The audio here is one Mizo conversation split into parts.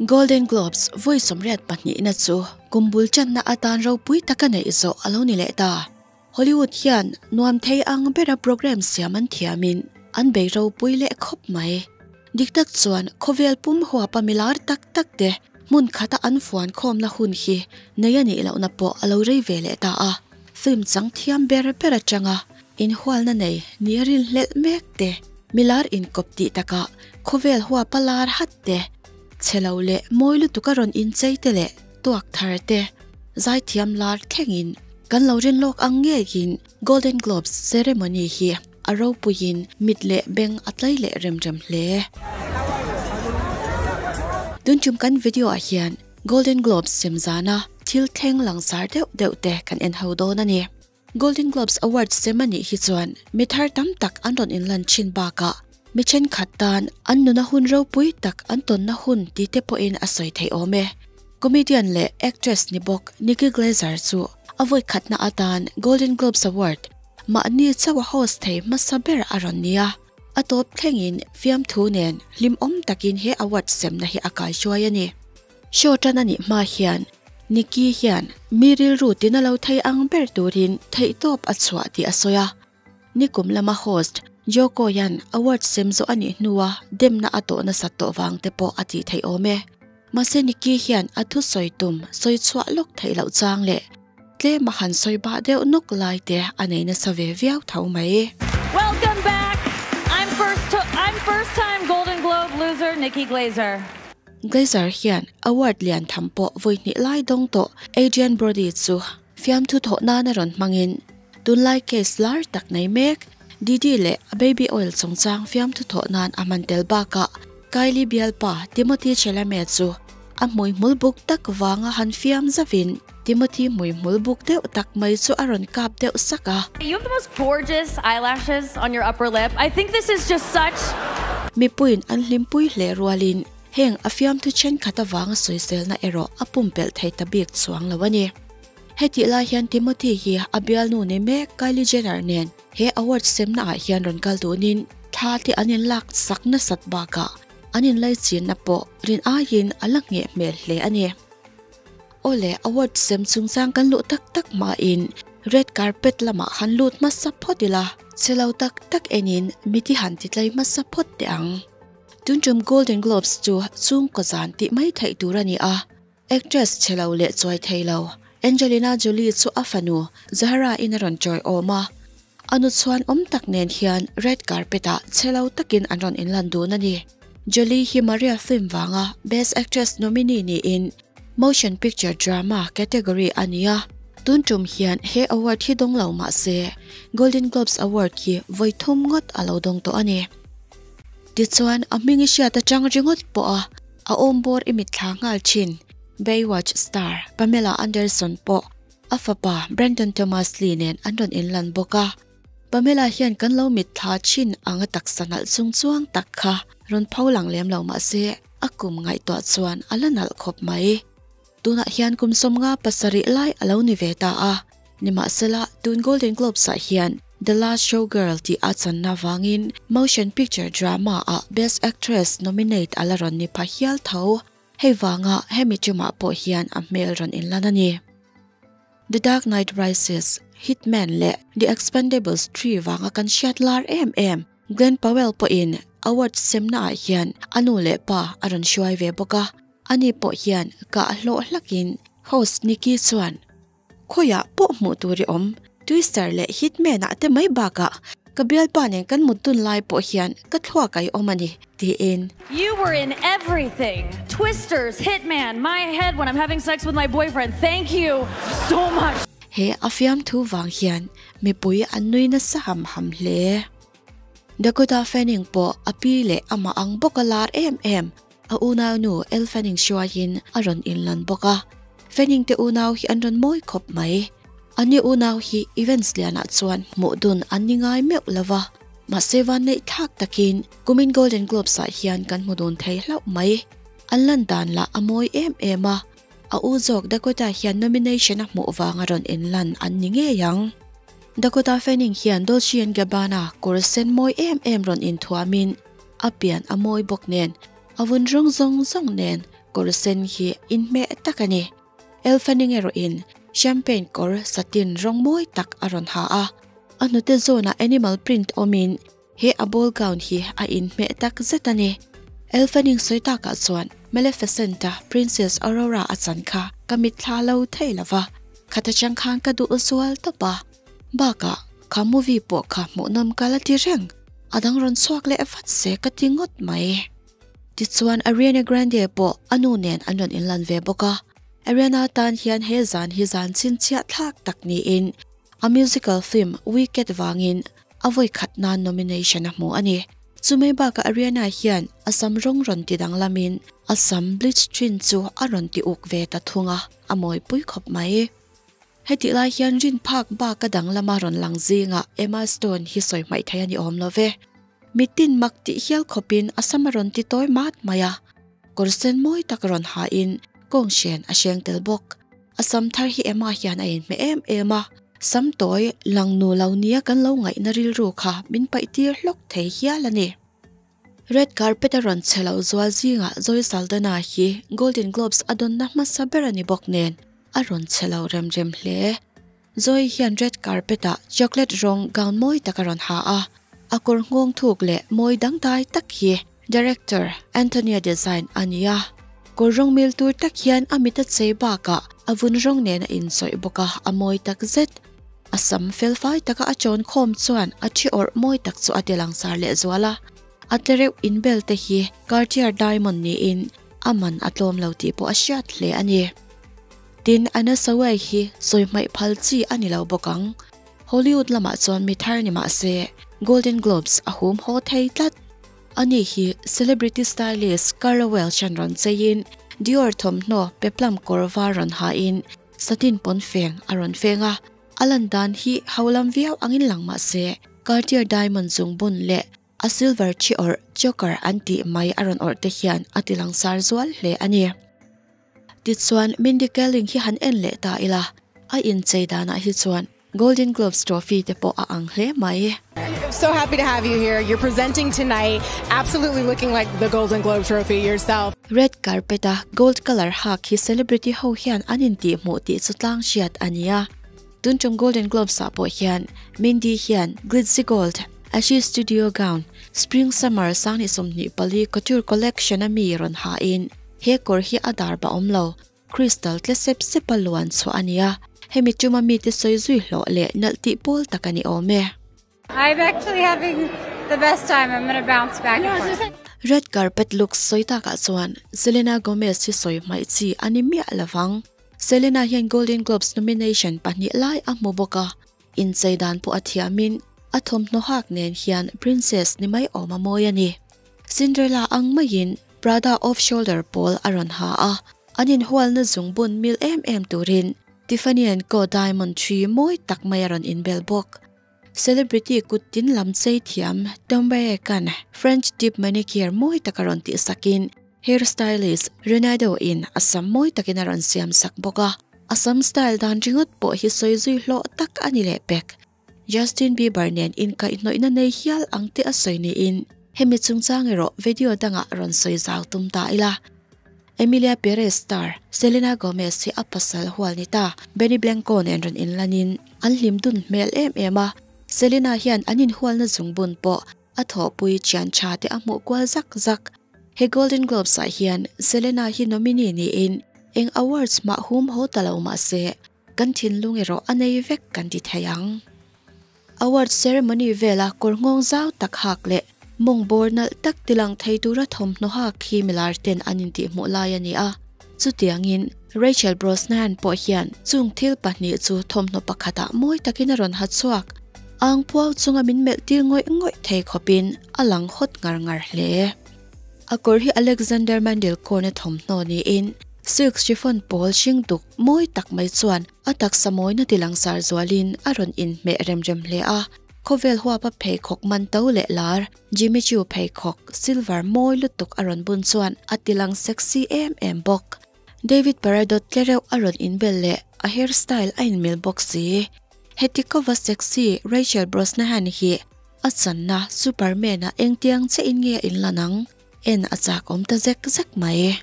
Golden Globes vawi 82 na chu kum bul channa atan ropui taka neih zawh a lo ni leh ta. Hollywood hian nuam thei ang bera program siam an thiamin an bei ropui leh khawp mai. Dik tak chuan khawvel pum huapa milar tak tak te hmun khata an fuan khawmna hun hi nei a nih lohna pawh a lo rei ve leh ta a. Film chang thiam ber ber atanga inhualna nei ni a rinhlelh mek te, milar inkawp tih takah khawvel huapa lar hat te, chhe lo leh mawi lutuk a rawn inchei te leh tuak thar te, zaithiam lar thlengin kan lo rin lawk ang ngeiin Golden Globes ceremony hi a ropuiin mit leh beng a tlai leh rem rem hle. Tun tum kan video ah hian Golden Globes sem zana thil thleng langsar deuh deuh te kan en ho dawn a ni. Golden Globes Award sem a nih hi chuan mi thar tam tak an rawn inlan thin bakah mi thenkhat tan an nuna hun ropui tak an tawnna hun tih te pawhin a sawi theih awm e. Comedian leh actress ni bawk Nikki Glaser chu a vawi khatna atan Golden Globes Award mahni chauh a host thei hmasa ber a rawn ni a, a tawp thlengin fiamthu nen hlimawm takin he award semna hi a kaihruai a ni. Show tan a nih hma hian Nikki hian mi rilru tina lo thei ang ber turin theihtawp a chhuah tih a sawi a. Nikum lama host Jo Koy-a'n award sem zawh a nih hnua demna a tawh nasat tawh vang te pawh a tih theih awm e. Mahse Nikki hian a thusawi tum sawi chhuah lawk theih loh chang leh tlem a han sawi bah deuh nawk lai te a nei nasa ve viau tho mai. Welcome back! I'm first to I'm first time Golden Globe loser Nikki Glaser. Glaser hian award lian tham pawh vawi hnih lai dawng tawh Adrien Brody chu fiamthu thawh nan a rawn hmangin tunlai case lar tak nei mek Didi leh a baby oil chungchang fiamthu thawh nan a hman tel bakah Kylie bialpa Timothée Chalamet chu a hmui hmul buk tak vanga han fiam zavin Timothée hmui hmul buk deuh tak mai chu a rawn kap deuh sak a. You have the most gorgeous eyelashes on your upper lip. I think this is just such. Mipuiin an hlimpui hle rualin heng a fiamthu thenkhat avanga sawiselna erawh a pumpelh thei ta bik chuang lo a ni. Hetih lai hian Timothée hi a bialnu ni mek Kylie Jenner nen he award semna ah hian rawn kal dunin thla te an inlak sak nasat bakah an inlaichinna pawh rin aiin a la ngheh hmel hle a ni. Awle, award sem chungchang kan luh tak tak hmain red carpet lamah han lut hmasa phawt ila, che lo tak tak enin miti han ti tlai hmasa phawt teh ang. Tuntum Golden Globes chu chhungkaw zan tih mai theih tur a ni a, actress che lo leh chuai thei lo Angelina Jolie chu a fanu Zahra in a rawn chawi awm a, a nu chhuan awm tak nen hian red carpet ah che lo takin an rawn inlan dun a ni. Jolie hi Maria film vanga Best Actress nominee niin Motion Picture Drama category a ni a, tun tum hian he award hi dawng lo mah se Golden Globes Award hi vawi thum ngawt a lo dawng tawh a ni. Tichuan, a hming i hriat atang ringawt pawh a a awm bawr i mitthla nghal thin. Baywatch star Pamela Anderson pawh a fapa Brandon Thomas Lee nen an rawn inlan bawk a. Pamela hian kan lo mitthla thin ang a taksa nalh chung chuang tak kha rawn pho lang lem lo mah se a kum ngaihtuah chuan a la nalh khawp mai. Tunah hian kum 57 lai a lo ni ve ta a, nimahsela tun Golden Globes ah hian The Last Showgirl tih a channa vangin Motion Picture Drama ah Best Actress nominate a la rawn ni pha hial tho. Hei vanga hemi tumah pawh hian a hmel rawn inlan a ni. The Dark Knight Rises, Hitman leh The Expendables 3 vanga kan hriat lar em em Glen Powell pawhin award semna ah hian a nu leh pa a rawn hruai ve bawk a, ani pawh hian kah hlawh hlakin host Nikki chuan, Khawiah pawh hmuh tur i awm, Twister leh Hitman ah te mai bakah ka bialpa nen kan mut dun lai pawh hian ka thluak a i awm a ni, tiin. You were in everything, Twisters, Hitman, my head when I'm having sex with my boyfriend, thank you so much. He a fiamthu vang hian mipui an nui nasa ham ham hle. Dakota Fanning pawh a pi leh amah ang bawk a lar em em, a unaunu Elle Fanning hruaiin a rawn inlan bawk a. Fanning te unau hi an rawn mawi khawp mai. Ani unau hi events lianah chuan hmuh dun an ni ngai meuh lo va, mahse vanneih thlak takin kumin Golden Globes ah hian kan hmu dun thei hlauh mai. An lan dan lah a mawi em em a, a u zawk Dakota hian nomination a hmuh vanga rawn inlan an ni ngei ang. Dakota Fanning hian Dolce and Gabbana kawr sen mawi em em rawn inthuamin. A pian a mawi bawk nen, a vun rawng zawng zawng nen kawr sen hi inhmeh tak a ni. Elle Fanning erawhin champagne kawr satin rawng mawi tak a rawn ha a, a hnute zawnah animal print awmin he a ball gown hi a inhmeh tak zet a ni. Elle Fanning sawi takah chuan Maleficent-a Princess Aurora a chan kha ka mitthla lo thei lo va, khata chang khan ka duh zual tawp a. Bakah, kha movie pawh kha hmuhnawm ka la ti reng, a dang rawn chhuak leh vat se ka ti ngawt mai. Tichuan Ariana Grande pawh a nu nen an rawn inlan ve bawk a, Ariana tan hian he zan hi zan chhinchhiah thlak tak niin a musical film Wicked vangin a vawi khat nan nomination a hmu a ni. Chumai bakah Ariana hian a sam rawng rawn ti danglamin a sam bleach thin chu a rawn ti uk ve ta thung a, a mawipui khawp mai. Hetih lai hian rin phak bak a dang lama rawn lang zingah Emma Stone hi sawi hmaih thei a ni awm lo ve. Mitin mak tih hial khawpin a sam a rawn ti tawi mat mai a, kawr sen mawi tak rawn hain kawng hren a hreng tel bawk. A sam thar hi Emma hian a inhmeh em em a, sam tawi lang nu lo nia kan lo ngaihna rilru kha min paih tir hlawk thei hial a ni. Red carpet a rawn che loh zual zingah Zoe Saldana hi Golden Globes a dawnna hmasa ber a ni bawk nen a rawn che lo rem rem hle. Zoe hian red carpet ah chocolate rawng gown mawi tak a rawn ha a, a kawr nghawng thuk leh mawi dangdai tak hi director Antonia design a ni a. Kawr rawng mil tur tak hian a mit a chei bakah a vun rawng nen a inchawih bawk a, a mawi tak zet. A sam felfai taka a chawn khawm chuan a thi awrh mawi tak chu a ti langsar leh zual a. A tlereuh inbel te hi Cartier diamond niin a man a tlawm lo tih pawh a hriat hle a ni. Tin, Anna Sawai hi sawi hmaih phal chi a ni lo bawk ang. Hollywood lamah chuan mi thar ni mah se Golden Globes a hum haw thei tlat. Ani hi celebrity stylist Carla Welch an rawn cheiin Dior thawmhnaw peplam kawr var rawn hain Satin pawn feng a rawn feng a, a lan dan hi ho lam viau angin lang mah se, Cartier diamond zung bun leh a silver thi awrh choker an tih mai a rawn awrh te hian a ti langsar zual hle a ni. Tichuan, Mindy Kaling hi han en leh ta ila, a inchei danah hi chuan Golden Globes trophy te pawh a ang hle mai. So happy to have you here. You're presenting tonight, absolutely looking like the Golden Globe trophy yourself. Red carpet a gold colour hak hi celebrity ho hian an intih hmuh tih chu tlang hriat a ni a. Tun tum Golden Globes ah pawh hian Mindy hian glitzy gold Ashy Studio gown, spring summer sanghnih 24 couture collection a mi rawn ha in he kawr hi a dar ba awm lo. Crystal tle sep sep a luan chhuah a ni a, hemi tuma mite sawi zui hlawh leh nalh tih pawl tak a ni awm e. I'm actually having the best time, I'm gonna bounce back and forth. Red carpet look sawi takah chuan Selena Gomez hi sawi hmaih chi a ni miah lovang. Selena hian Golden Globes nomination pahnih lai a hmu bawk a, inchei dan pawh a thiamin a thawmhnaw hak nen hian princess ni mai awm a mawi a ni. Cinderella ang maiin Prada off shoulder pawl a rawn ha a, an inhualna zungbun mil em em turin Tiffany and Co diamond ṭhi mawi tak mai a rawn inbel bawk. Celebrity kut tin lam chei thiam Tom Baekan French tip manicure mawi tak a rawn tih sakin hair stylist Renato in a sam mawi takin a rawn siam sak bawk a, a sam style dan ringawt pawh hi sawi zui hlawh tak a ni leh pek. Justin Bieber nen inkaihhnawihna nei hial ang te a sawi niin hemi chungchang erawh video dangah rawn sawi zau tum ta ila. Emilia Perez star Selena Gomez hi a pasal hual ni ta Benny Blanco nen rawn inlanin an hlim dun hmel em em a, Selena hian an inhualna zungbun pawh a thawhpui thian tha te a hmuh kual zak zak. He Golden Globes ah hian Selena hi nominee niin eng awards mah hum haw ta lo mahse Kan thinlung erawh a nei vek kan ti thei ang. Award ceremony vela kawr nghawng zau tak hak leh mawng bawr nalh tak tilang thei tura thawmhnaw hak hi milar ten an intihhmuh lai a ni a. Chutiangin Rachel Brosnahan pawh hian chung thil pahnih chu thawmhnaw pakhatah mawi takin a rawn ha chhuak. Ang puau chunga min melh tir ngawih ngawih thei khawpin a lang hawt ngar ngar hle. A kawr hi Alexander Mandelkorn-a thawmhnaw niin silk chiffon pawl hring duk mawi tak mai chuan a taksa mawina ti langsar zualin a rawn inhmeh rem rem hle a. Khawvel huapa pheikhawk man to leh lar Jimmy Choo pheikhawk silver mawi lutuk a rawn bun chuan a ti lang sexy em em bawk. David Paradot tle reuh a rawn inbel leh a hair style a inmil bawk si. Heti kova sexy Rachel Brosnahan hi. A channa Superman ah engtiang chiah in nge a inlan ang? En a chak awm ta zek zek mai.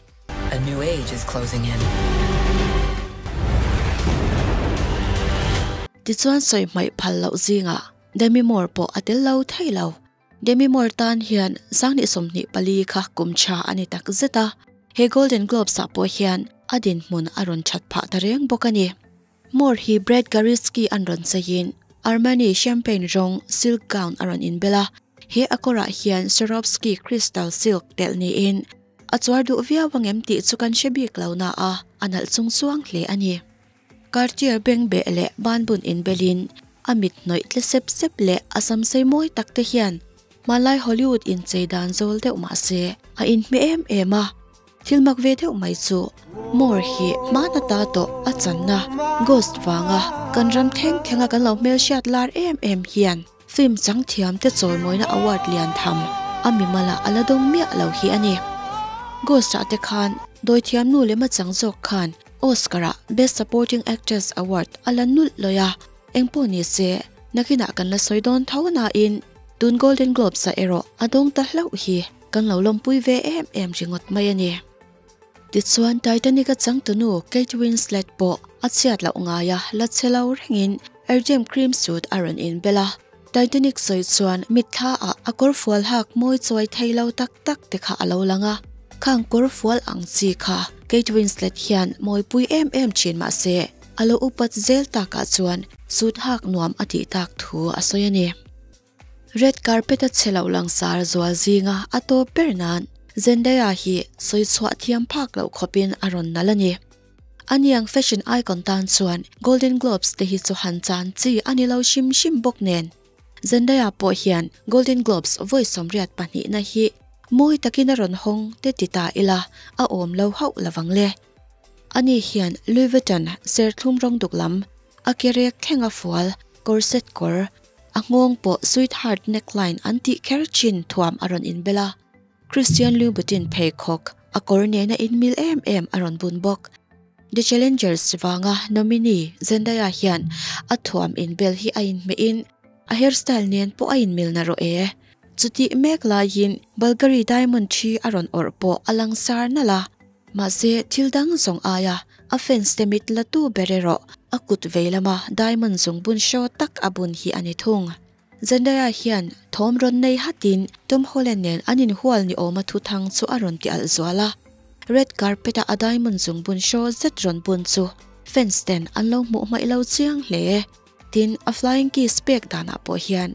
A new age is closing in. Tichuan sawi hmaih phal loh zingah Demi Moore pawh a tel lo thei lo. Demi Moore tan hian 2024 kha kum tha a ni tak zet a, he Golden Globes ah pawh hian a dinhmun a rawn that phah ta reng bawk a ni. Moore hi Brad Gariski an rawn cheiin Armani champagne rawng silk gown a rawn inbel a, he a kawrah hian Swarovski crystal silk telh niin a chuar duh viau angem tih chu kan hre bik lo na a, a nalh chung chuang hle a ni. Cartier beng beh leh banbun inbelin a mit hnawih tle sep sep leh a sam sei mawi tak te hian hmanlai Hollywood inchei dan zawl deuh mah se a inhmeh em em a. Thil mak ve deuh mai chu Moore hi hmana ta tawh a channa Ghost vanga kan ram thleng thlenga kan lo hmelhriat lar em em hian film chang thiam te chawimawina award lian tham a mimalah a la dawng miah lo hi a ni. Ghost ah te khan dawithiam nu leh machang zawk khan Oscar ah Best Supporting Actress award a la nulh lawih a, engpawh ni se nakinah kan la sawi dawn tho nain tun Golden Globes ah erawh a dawng ta hlauh hi. Kan lo lawmpui ve em em ringawt mai a ni. Tichuan Titanic a changtunu Kate Winslet pawh a chhiat loh ngai a, la che lo rengin Erdem cream suit a rawn inbel a. Titanic sawi chuan mitthla ah a kawr fual hak mawi chawi thei lo tak tak te kha a lo lang a. Khang kawr fual ang chi kha Kate Winslet hian mawipui em em thin mah se a lo upat zel takah chuan suit hak nuam a tih tak thu a sawi a ni. Red carpet a chhe loh langsar zual zinga a tawp ber nan Zendaya hi sawi chhuah thiam phak loh khawpin a rawn nalh a ni. Aniang fashion icon tan chuan Golden Globes te hi chu han chan chi a ni lo hrim hrim bawk nen. Zendaya pawh hian Golden Globes vawi 82 na hi mawi takin a rawn hawng te ti ta ila a awm lo hauh lovang le. Ani hian Louis Vuitton serthlum rawng duk lam a ke rek thleng a fual corset kawr A nghawng pawh sweetheart neckline an tih kher thin thuam a rawn inbel a. Christian Louboutin pheikhawk a kawr nena inmil em em a rawn bun bawk. The Challengers vanga nominee Zendaya hian a thuam inbel hi a inhmeh in a hairstyle nen pawh a inmil na rawh e. Chutih mek laiin Bulgari diamond thi a rawn awrh pawh a langsar nalh a. Mahse, thil dang zawng aia a fans te mit la tu ber erawh a kut vei lama diamond zung bun hraw tak a bun hi a ni thung. Zendaya hian thawm rawn nei hatin Tom Holland nen an inhual ni awma thuthang chu a rawn ti alh zual a. Red carpet a a diamond zung bun hraw zet rawn bun chu fans ten an lo hmuh hmaih lo chiang hle. Tin, a flying kiss pek danah pawh hian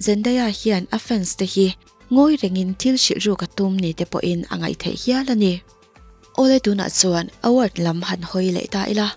Zendaya hian a fans te hi ngawi rengin thil hrilh ruk a tum ni te pawhin a ngaih theih hial a ni. Awle tunah chuan award lam han hawi leh ta ila.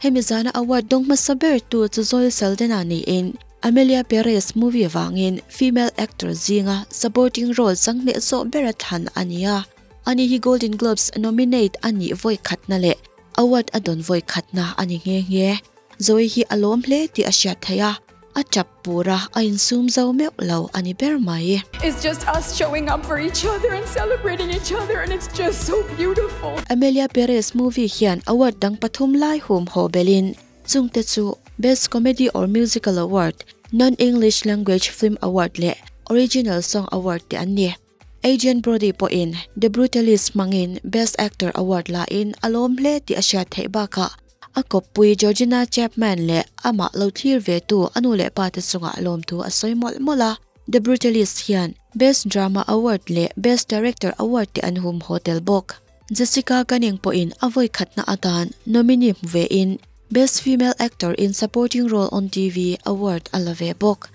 Hemi zana award dawng hmasa ber tu chu Zoe Saldana niin Amelia Perez movie vangin female actor zinga supporting role chang hneh zawh bera thlan a ni a. Ani hi Golden Globes nominate a nih vawi khatna leh award a dawn vawi khatna a ni nghe nghe. Zoe hi a lawm hle tih a hriat theih a, a tap pur a, a insum zo meuh lo a ni ber mai. It's just us showing up for each other and celebrating each other and it's just so beautiful. Amelia Perez movie hian award dang pathum lai hum haw belin chungte chu Best Comedy or Musical Award, Non-English Language Film Award leh Original Song Award te an ni. Adrien Brody pawhin The Brutalist hmangin Best Actor Award lain a lawm hle tih a hriat theih bakah a kawppui Georgina Chapman leh amah lo thlir ve tu a nu leh pa te chungah lawmthu a sawi mawlh mawlh a. The Brutalist hian Best Drama Award leh Best Director Award te an hum haw tel bawk. Jessica Gunning pawhin a vawi khatna atan nominee hmu ve in Best Female Actor in Supporting Role on TV Award a la ve bawk.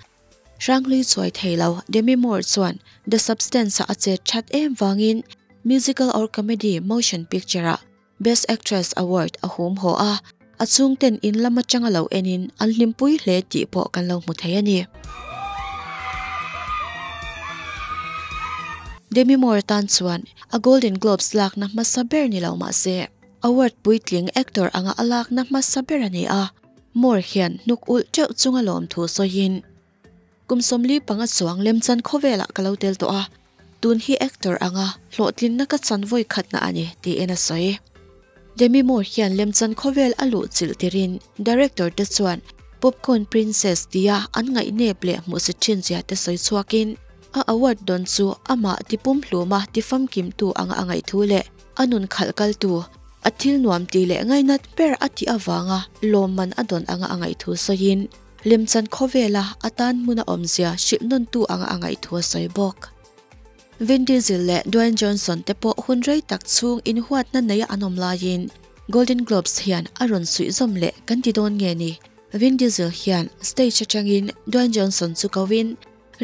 Hranghlui chuai thei lo Demi Moore chuan The Substance-a a chet that em vangin Musical or Comedy Motion Picture-ah Best Actress Award a hum haw a, a chhungten in lam atanga lo enin an hlimpui hle tih pawh kan lo hmu thei a ni. Demi Moore tan chuan a Golden Globes lakna hmasa ber ni lo mah se, award puitling actor anga a lakna hmasa ber a ni a. Moore hian hnuk ulh teuh chunga lawmthu sawiin, Kum 45 chuang lemchan khawvelah ka lo tel tawh a, tun hi actor anga hlawhtlinna ka chan vawi khatna a ni, tiin a sawi. Demi Moore hian lemchan khawvel a luh chilh tirin director te chuan Popcorn Princess tia an ngaihnep leh hmuhsit thin zia te sawi chhuakin a award dawn chu amah tipumhluma tifamkimtu anga a ngaihthu leh a nun khalh kaltu a thil nuam tih leh ngainat ber a tih avanga lawmman a dawn anga a ngaihthu sawiin lemchan khawvela a tan hmun a awmzia hrilh nawntu anga a ngaihthu a sawi bawk. Vin Diesel leh Dwayne Johnson te pawh hun rei tak chhung inhuatna neia an awm laiin Golden Globes hian a rawn suih zawm leh kan ti dawn nge ni? Vin Diesel hian stage atangin Dwayne Johnson chu koin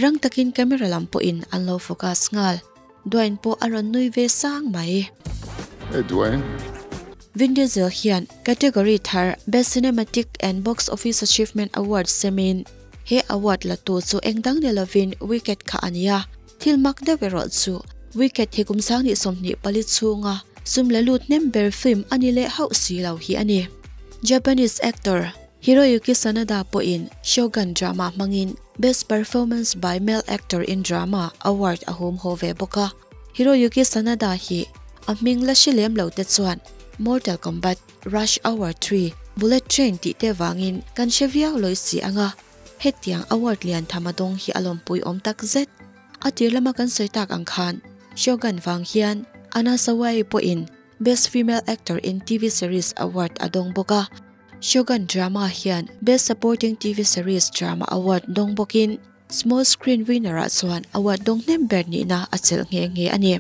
rang takin camera lam pawhin an lo focus nghal. Dwayne pawh a rawn nui ve sang mai. Hey Dwayne. Vin Diesel hian category thar Best Cinematic and Box Office Achievement Award semin he award la tu chu engdang ni lovin Wicked kha a ni a. Thil mak deuh erawh chu Wicked hi kum 2024 chhunga sum la lut hnem ber film a ni leh hauh si lo hi a ni. Japanese actor Hiroyuki Sanada pawhin Shogun drama hmangin Best Performance by Male Actor in Drama award a hum haw ve bawk a. Hiroyuki Sanada hi a hming la hre lem lo te chuan Mortal Kombat, Rush Hour 3, Bullet Train tih te vangin kan hre viau lawi si ang a. Hetiang award lian tham a dawng hi a lawmpui awm tak zet. A tir lama kan sawi tak ang khan Shogun vang hian Anna Sawai pawhin Best Female Actor in TV Series award a dawng bawk a. Shogun drama hian Best Supporting TV Series Drama award dawng bawkin Small Screen winner ah chuan award dawng hnem ber nihna a chelh nghe nghe a ni.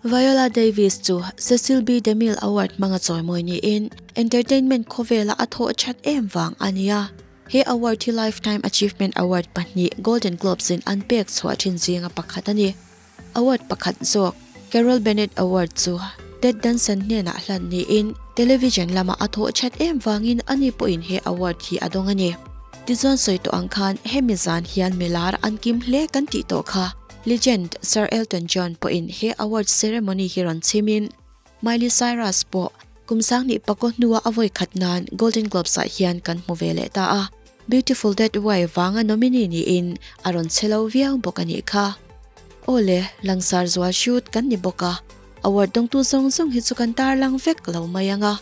Viola Davis chu Cecil B. DeMille award hmanga chawimawi niin entertainment khawvela a thawh that em vang a ni a. He award hi Lifetime Achievement Award pahnih Golden Globes in an pek chhuah thin zinga pakhat a ni. Award pakhat zawk Carol Bennett Award chu Ted Danson hnenah hlan niin television lama a thawh that em vangin ani pawhin he award hi a dawng a ni. Tichuan sawi tawh ang khan hemi zan hian milar an kim hle kan tih tawh kha. Legend Sir Elton John pawhin he award ceremony hi rawn chhimin Miley Cyrus pawh kum 2009 hnua a vawi khat nan Golden Globes ah hian kan hmu ve leh ta a. Beautiful That Way vanga nominee niin a rawn che lo viau bawk a nih kha. Awle, langsar zual shoot kan ni bawk a, award dawngtu zawng zawng hi chu kan tarlang vek lo mai ang a.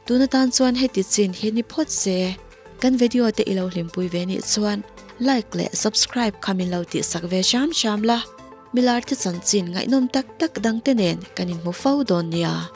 Tuna tan chuan heti chin hi ni phawt se. Kan video te i lo hlimpui ve nih chuan like leh subscribe kha min lo tihsak ve hram hram la. Milar te chanchin ngaihnawm tak tak dang te nen kan inhmu fo dawn nia.